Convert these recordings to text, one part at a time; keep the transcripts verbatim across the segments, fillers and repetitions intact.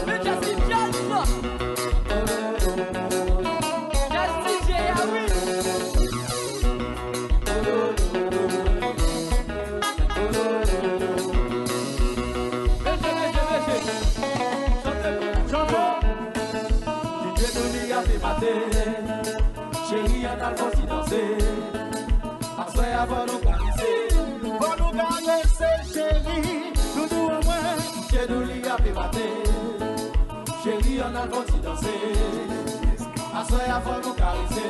Men Justin Jazz la. Jazz D J a wi. Meche, meche, meche. Chante pou nou. Chante. D J Douli ap epate. Cheri, ann al fè yon ti danse. Aswè a fò nou karese. Fò nou karese, cheri. Doudou an mwen. D J Douli ap epate. Cheri, ann al fè yon ti danse. Aswè a fò nou karese.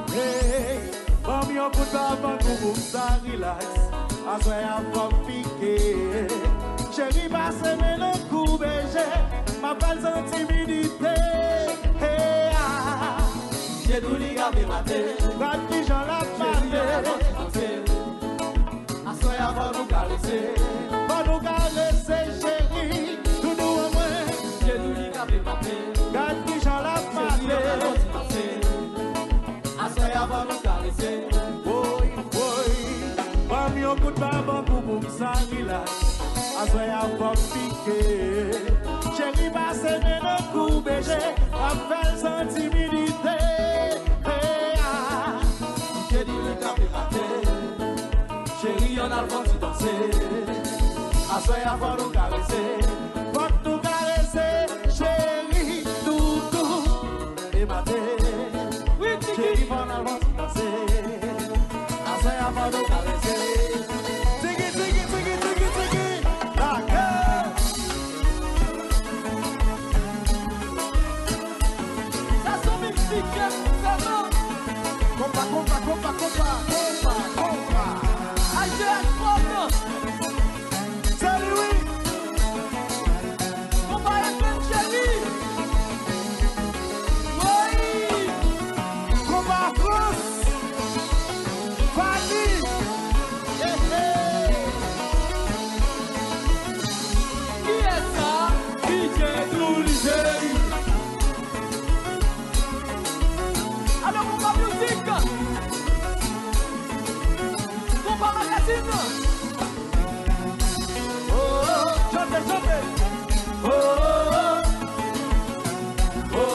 Hey, ban m yon kout babangou pou m sa rilaks. Aswè a fò m pike. Cheri, pase men nan koube je. M ap fè l santi imidite. Hey, ah. D J Douli ap epate. Gad kijan l ap pase. Aswè a fò nou karese. Fò nou karese, cheri. Doudou an mwen. D J Douli ap epate. Gad kijan l ap pase. Aswè a fò nou karese. Woy, woy. Ban m yon kout babangou pou m sa rilaks. Aswè a fò m pike. Cheri, pase men nan koube je. W ap fè l santi imidite. Hey, ah. Cheri, li kanpe maten. Cheri, ann al fè yon ti danse. Aswè a fò nou karese. Fòk nou karese, cheri, toutou. E maten. Wi, Tiki. Cheri, fò n al fè yon ti danse. Aswè a fò nou karese. Tiki, tiki, tiki, tiki, tiki. Lage. Sa se yon mizik ke m fè non. Konpa, konpa, konpa, konpa, konpa, konpa. Ay, J H Pop non. Se li wi. Konpa F M cheri. Woy. Konpa Frans. Fani. Hey, hey. Kiyès sa? D J Douli cheri. Alò, Konpa Music. Konpa Magazine. Oh, oh, chante, chante. Oh, oh, oh. Oh,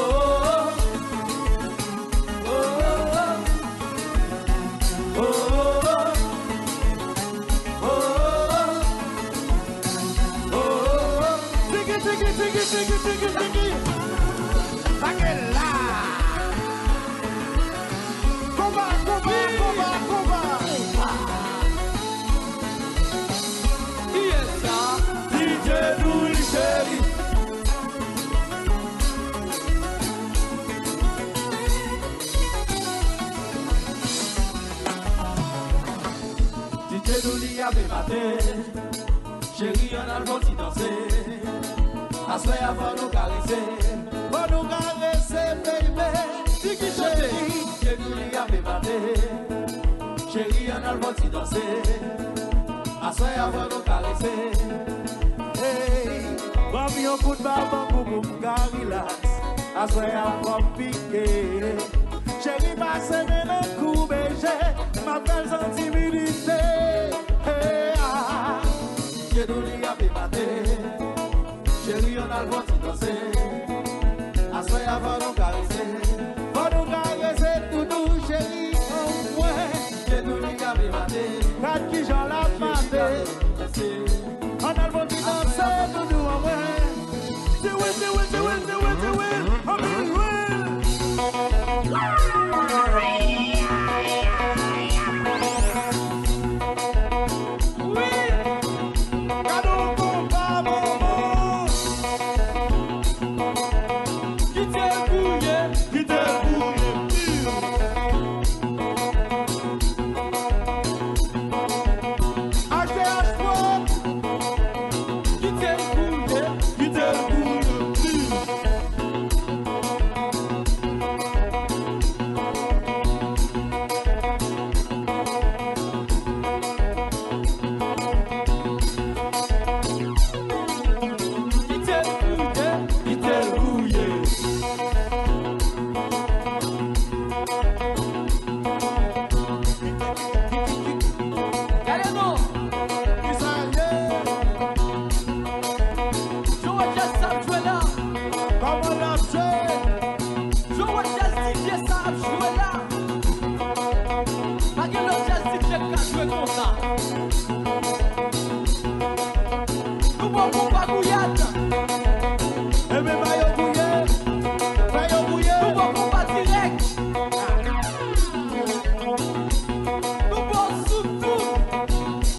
oh, oh. Oh, oh, oh. Oh, oh, oh. Oh, oh, oh. Tiki, tiki, tiki, tiki, tiki, tiki. Lage la. Konpa, konpa, konpa, konpa. Kiyès sa? D J Douli cheri. D J Douli ap epate. Cheri, ann al fè yon ti danse. Aswè a fò nou karese. Fò nou karese, baby. Tiki chante. Cheri, D J Douli ap epate. Cheri, ann al fè yon ti danse. Aswè a fò nou karese. Hey, ban m yon kout babangou pou m ka rilaks. Aswè a fò m pike. Cheri, pase men nan koube je. M ap fè l santi imidite. Hey, ah. D J Douli ap epate. Cheri, ann al fè yon ti danse. Aswè a fò nou karese.